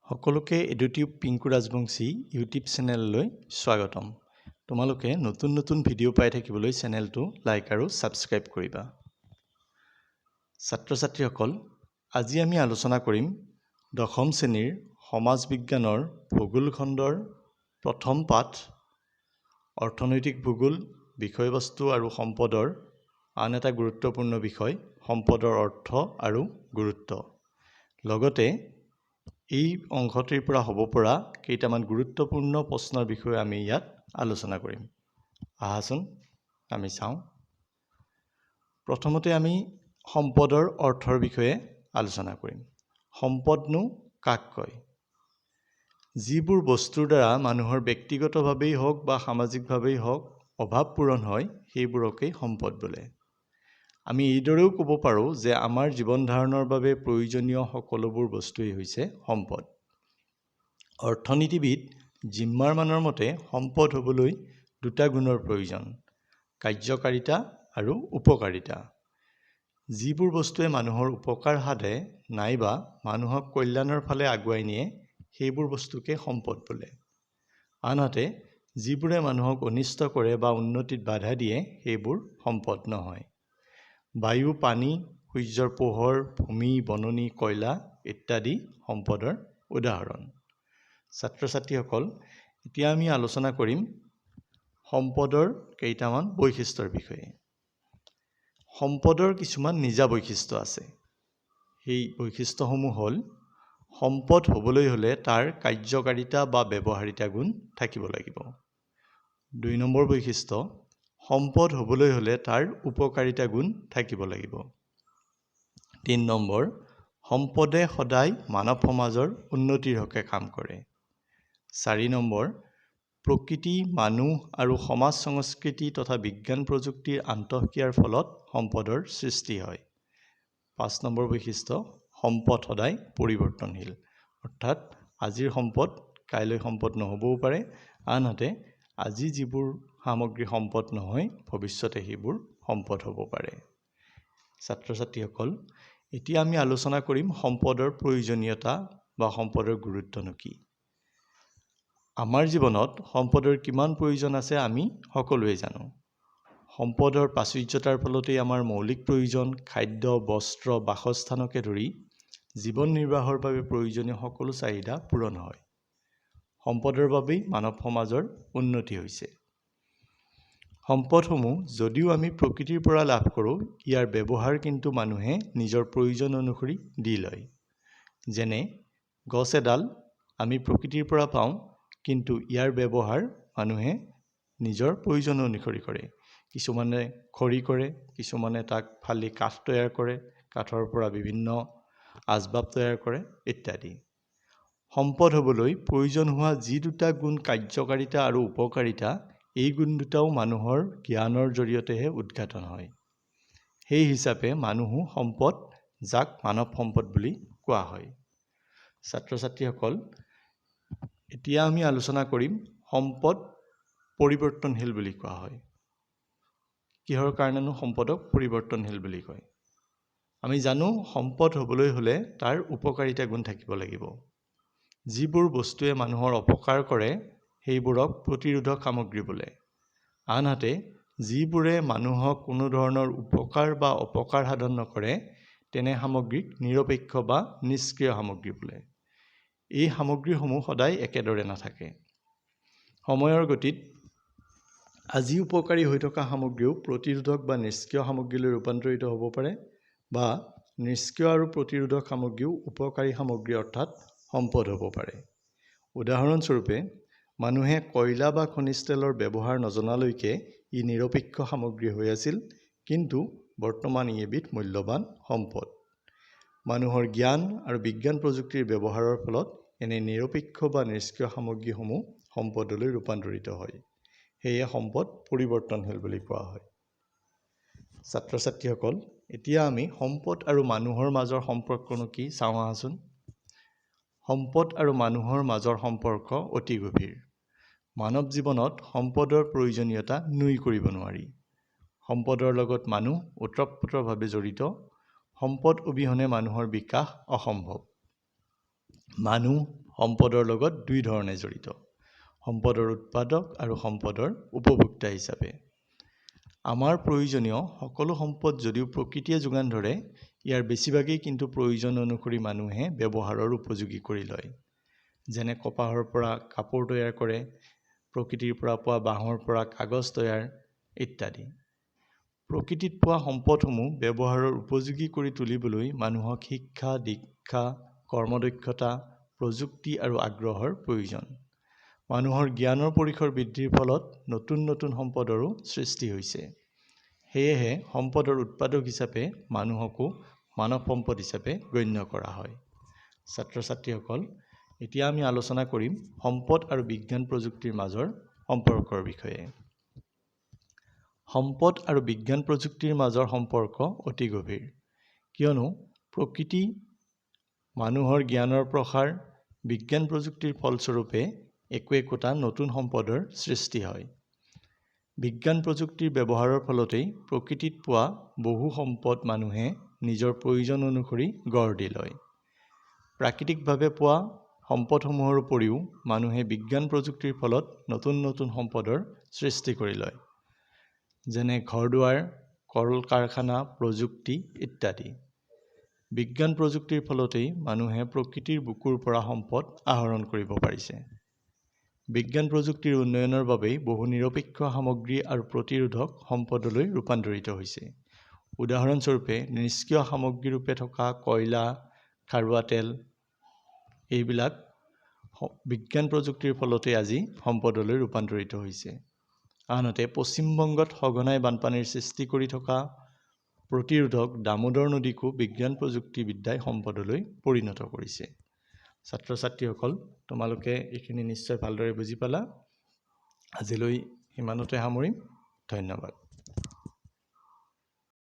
সকলোকে এডুটিউব পিংকু ৰাজবংশী ইউটিউব চেনেললৈ স্বাগতম। তোমালোকে নতুন নতুন ভিডিঅ' পাই থাকিবলৈ চেনেলটো লাইক আৰু ছাবস্ক্ৰাইব কৰিবা। ছাত্ৰ ছাত্ৰীসকল, আজি আমি আলোচনা কৰিম দশম শ্ৰেণীৰ সমাজ বিজ্ঞানৰ ভূগোল খণ্ডৰ প্ৰথম পাঠ অৰ্থনৈতিক ভূগোল বিষয়বস্তু আৰু সম্পদৰ আন এটা গুৰুত্বপূৰ্ণ বিষয় সম্পদৰ অৰ্থ আৰু গুৰুত্ব। লগতে এই অংশটিৰ পৰা হ'ব পৰা কেইটামান গুৰুত্বপূৰ্ণ প্ৰশ্নৰ বিষয়ে আমি ইয়াত আলোচনা কৰিম। আহাচোন আমি চাওঁ। প্ৰথমতে আমি সম্পদৰ অৰ্থৰ বিষয়ে আলোচনা কৰিম। সম্পদনো কাক কয়? যিবোৰ বস্তুৰ দ্বাৰা মানুহৰ ব্যক্তিগতভাৱেই হওক বা সামাজিকভাৱেই হওক অভাৱ পূৰণ হয়, সেইবোৰকেই সম্পদ বোলে। আমি এইদৰেও ক'ব পাৰোঁ যে আমাৰ জীৱন ধাৰণৰ বাবে প্ৰয়োজনীয় সকলোবোৰ বস্তুৱেই হৈছে সম্পদ। অৰ্থনীতিবিদ জিম্মাৰমানৰ মতে সম্পদ হ'বলৈ দুটা গুণৰ প্ৰয়োজন, কাৰ্যকাৰিতা আৰু উপকাৰিতা। যিবোৰ বস্তুৱে মানুহৰ উপকাৰ সাধে নাইবা মানুহক কল্যাণৰ ফালে আগুৱাই নিয়ে, সেইবোৰ বস্তুকে সম্পদ বোলে। আনহাতে যিবোৰে মানুহক অনিষ্ট কৰে বা উন্নতিত বাধা দিয়ে, সেইবোৰ সম্পদ নহয়। বায়ু, পানী, সূৰ্যৰ পোহৰ, ভূমি, বননি, কয়লা ইত্যাদি সম্পদৰ উদাহৰণ। ছাত্ৰ ছাত্ৰীসকল, এতিয়া আমি আলোচনা কৰিম সম্পদৰ কেইটামান বৈশিষ্ট্যৰ বিষয়ে। সম্পদৰ কিছুমান নিজা বৈশিষ্ট্য আছে। সেই বৈশিষ্ট্যসমূহ হ'ল, সম্পদ হ'বলৈ হ'লে তাৰ কাৰ্যকাৰিতা বা ব্যৱহাৰিতা গুণ থাকিব লাগিব। 2 নম্বৰ বৈশিষ্ট্য, সম্পদ হ'বলৈ হ'লে তাৰ উপকাৰিতা গুণ থাকিব লাগিব। 3 নম্বৰ, সম্পদে সদায় মানৱ সমাজৰ উন্নতিৰ হকে কাম কৰে। 4 নম্বৰ, প্ৰকৃতি, মানুহ আৰু সমাজ সংস্কৃতি তথা বিজ্ঞান প্ৰযুক্তিৰ আন্তঃক্ৰিয়াৰ ফলত সম্পদৰ সৃষ্টি হয়। 5 নম্বৰ বৈশিষ্ট্য, সম্পদ সদায় পৰিৱৰ্তনশীল, অৰ্থাৎ আজিৰ সম্পদ কাইলৈ সম্পদ নহ'বও পাৰে। আনহাতে আজি যিবোৰ সামগ্ৰী সম্পদ নহয়, ভৱিষ্যতে সেইবোৰ সম্পদ হ'ব পাৰে। ছাত্ৰ ছাত্ৰীসকল, এতিয়া আমি আলোচনা কৰিম সম্পদৰ প্ৰয়োজনীয়তা বা সম্পদৰ গুৰুত্বনো কি। আমাৰ জীৱনত সম্পদৰ কিমান প্ৰয়োজন আছে আমি সকলোৱে জানো। সম্পদৰ প্ৰাচুৰ্যতাৰ ফলতেই আমাৰ মৌলিক প্ৰয়োজন খাদ্য, বস্ত্ৰ, বাসস্থানকে ধৰি জীৱন নিৰ্বাহৰ বাবে প্ৰয়োজনীয় সকলো চাহিদা পূৰণ হয়। সম্পদৰ বাবেই মানৱ সমাজৰ উন্নতি হৈছে। সম্পদসমূহ যদিও আমি প্ৰকৃতিৰ পৰা লাভ কৰোঁ, ইয়াৰ ব্যৱহাৰ কিন্তু মানুহে নিজৰ প্ৰয়োজন অনুসৰি দি লয়। যেনে গছ এডাল আমি প্ৰকৃতিৰ পৰা পাওঁ, কিন্তু ইয়াৰ ব্যৱহাৰ মানুহে নিজৰ প্ৰয়োজন অনুসৰি কৰে। কিছুমানে খৰি কৰে, কিছুমানে তাক ফালি কাঠ তৈয়াৰ কৰে, কাঠৰ পৰা বিভিন্ন আচবাব তৈয়াৰ কৰে ইত্যাদি। সম্পদ হ'বলৈ প্ৰয়োজন হোৱা যি দুটা গুণ কাৰ্যকাৰিতা আৰু উপকাৰিতা, এই গুণ দুটাও মানুহৰ জ্ঞানৰ জৰিয়তেহে উদ্ঘাটন হয়। সেই হিচাপে মানুহো সম্পদ, যাক মানৱ সম্পদ বুলি কোৱা হয়। ছাত্ৰ ছাত্ৰীসকল, এতিয়া আমি আলোচনা কৰিম সম্পদ পৰিৱৰ্তনশীল বুলি কোৱা হয়। কিহৰ কাৰণেনো সম্পদক পৰিৱৰ্তনশীল বুলি কয়? আমি জানো সম্পদ হ'বলৈ হ'লে তাৰ উপকাৰিতা গুণ থাকিব লাগিব। যিবোৰ বস্তুৱে মানুহৰ অপকাৰ কৰে, সেইবোৰক প্ৰতিৰোধক সামগ্ৰী বোলে। আনহাতে যিবোৰে মানুহক কোনো ধৰণৰ উপকাৰ বা অপকাৰ সাধন নকৰে, তেনে সামগ্ৰীক নিৰপেক্ষ বা নিষ্ক্ৰিয় সামগ্ৰী বোলে। এই সামগ্ৰীসমূহ সদায় একেদৰে নাথাকে। সময়ৰ গতিত আজি উপকাৰী হৈ থকা সামগ্ৰীও প্ৰতিৰোধক বা নিষ্ক্ৰিয় সামগ্ৰীলৈ ৰূপান্তৰিত হ'ব পাৰে বা নিষ্ক্ৰিয় আৰু প্ৰতিৰোধক সামগ্ৰীও উপকাৰী সামগ্ৰী অৰ্থাৎ সম্পদ হ'ব পাৰে। উদাহৰণস্বৰূপে, মানুহে কয়লা বা খনিজ তেলৰ ব্যৱহাৰ নজনালৈকে ই নিৰপেক্ষ সামগ্ৰী হৈ আছিল, কিন্তু বৰ্তমান ই এবিধ মূল্যৱান সম্পদ। মানুহৰ জ্ঞান আৰু বিজ্ঞান প্ৰযুক্তিৰ ব্যৱহাৰৰ ফলত এনে নিৰপেক্ষ বা নিষ্ক্ৰিয় সামগ্ৰীসমূহ সম্পদলৈ ৰূপান্তৰিত হয়। সেয়ে সম্পদ পৰিৱৰ্তনশীল বুলি কোৱা হয়। ছাত্ৰ ছাত্ৰীসকল, এতিয়া আমি সম্পদ আৰু মানুহৰ মাজৰ সম্পৰ্কনো কি চাওঁ আহাচোন। সম্পদ আৰু মানুহৰ মাজৰ সম্পৰ্ক অতি গভীৰ। মানৱ জীৱনত সম্পদৰ প্ৰয়োজনীয়তা নুই কৰিব নোৱাৰি। সম্পদৰ লগত মানুহ ওতঃপ্ৰোতভাৱে জড়িত। সম্পদ অবিহনে মানুহৰ বিকাশ অসম্ভৱ। মানুহ সম্পদৰ লগত দুই ধৰণে জড়িত, সম্পদৰ উৎপাদক আৰু সম্পদৰ উপভোক্তা হিচাপে। আমাৰ প্ৰয়োজনীয় সকলো সম্পদ যদিও প্ৰকৃতিয়ে যোগান ধৰে, ইয়াৰ বেছিভাগেই কিন্তু প্ৰয়োজন অনুসৰি মানুহে ব্যৱহাৰৰ উপযোগী কৰি লয়। যেনে কপাহৰ পৰা কাপোৰ তৈয়াৰ কৰে, প্ৰকৃতিৰ পৰা পোৱা বাঁহৰ পৰা কাগজ তৈয়াৰ ইত্যাদি। প্ৰকৃতিত পোৱা সম্পদসমূহ ব্যৱহাৰৰ উপযোগী কৰি তুলিবলৈ মানুহক শিক্ষা, দীক্ষা, কৰ্মদক্ষতা, প্ৰযুক্তি আৰু আগ্ৰহৰ প্ৰয়োজন। মানুহৰ জ্ঞানৰ পৰিসৰ বৃদ্ধিৰ ফলত নতুন নতুন সম্পদৰো সৃষ্টি হৈছে। সেয়েহে সম্পদৰ উৎপাদক হিচাপে মানুহকো মানৱ সম্পদ হিচাপে গণ্য কৰা হয়। ছাত্ৰ ছাত্ৰীসকল, এতিয়া আমি আলোচনা কৰিম সম্পদ আৰু বিজ্ঞান প্ৰযুক্তিৰ মাজৰ সম্পৰ্কৰ বিষয়ে। সম্পদ আৰু বিজ্ঞান প্ৰযুক্তিৰ মাজৰ সম্পৰ্ক অতি গভীৰ, কিয়নো প্ৰকৃতি, মানুহৰ জ্ঞানৰ প্ৰসাৰ, বিজ্ঞান প্ৰযুক্তিৰ ফলস্বৰূপে একো একোটা নতুন সম্পদৰ সৃষ্টি হয়। বিজ্ঞান প্ৰযুক্তিৰ ব্যৱহাৰৰ ফলতেই প্ৰকৃতিত পোৱা বহু সম্পদ মানুহে নিজৰ প্ৰয়োজন অনুসৰি গঢ় দি লয়। প্ৰাকৃতিকভাৱে পোৱা সম্পদসমূহৰ উপৰিও মানুহে বিজ্ঞান প্ৰযুক্তিৰ ফলত নতুন নতুন সম্পদৰ সৃষ্টি কৰি লয়, যেনে ঘৰ দুৱাৰ, কল কাৰখানা, প্ৰযুক্তি ইত্যাদি। বিজ্ঞান প্ৰযুক্তিৰ ফলতেই মানুহে প্ৰকৃতিৰ বুকুৰ পৰা সম্পদ আহৰণ কৰিব পাৰিছে। বিজ্ঞান প্ৰযুক্তিৰ উন্নয়নৰ বাবেই বহু নিৰপেক্ষ সামগ্ৰী আৰু প্ৰতিৰোধক সম্পদলৈ ৰূপান্তৰিত হৈছে। উদাহৰণস্বৰূপে, নিষ্ক্ৰিয় সামগ্ৰীৰূপে থকা কয়লা, খাৰুৱা তেল, এইবিলাক বিজ্ঞান প্ৰযুক্তিৰ ফলতেই আজি সম্পদলৈ ৰূপান্তৰিত হৈছে। আনহাতে পশ্চিমবংগত সঘনাই বানপানীৰ সৃষ্টি কৰি থকা প্ৰতিৰোধক দামোদৰ নদীকো বিজ্ঞান প্ৰযুক্তিবিদ্যাই সম্পদলৈ পৰিণত কৰিছে। ছাত্ৰ ছাত্ৰীসকল, তোমালোকে এইখিনি নিশ্চয় ভালদৰে বুজি পালা। আজিলৈ ইমানতে সামৰিম। ধন্যবাদ।